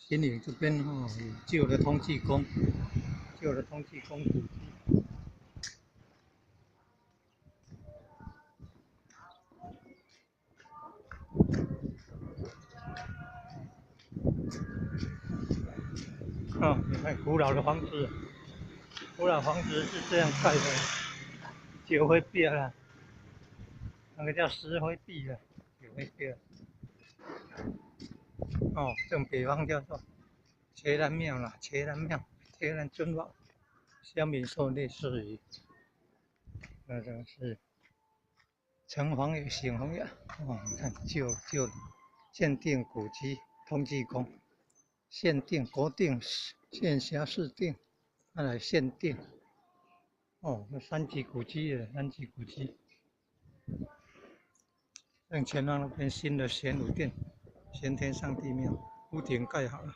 新营这边吼，旧的通济宫，旧的通济宫古迹。哦，你看古老的房子，古老房子是这样盖的，石灰壁啦，那个叫石灰壁啊，石灰壁。哦，正北方叫做伽蓝庙啦，伽蓝庙，伽蓝尊王，乡民说类似于，那个是城隍爷、城隍爷。哦，你看旧旧县定古迹通济宫。县定、国定、县辖市定，再来县定。哦，那三级古迹了，三级古迹。正前方那边新的玄武殿，玄天上帝庙，屋顶盖好了。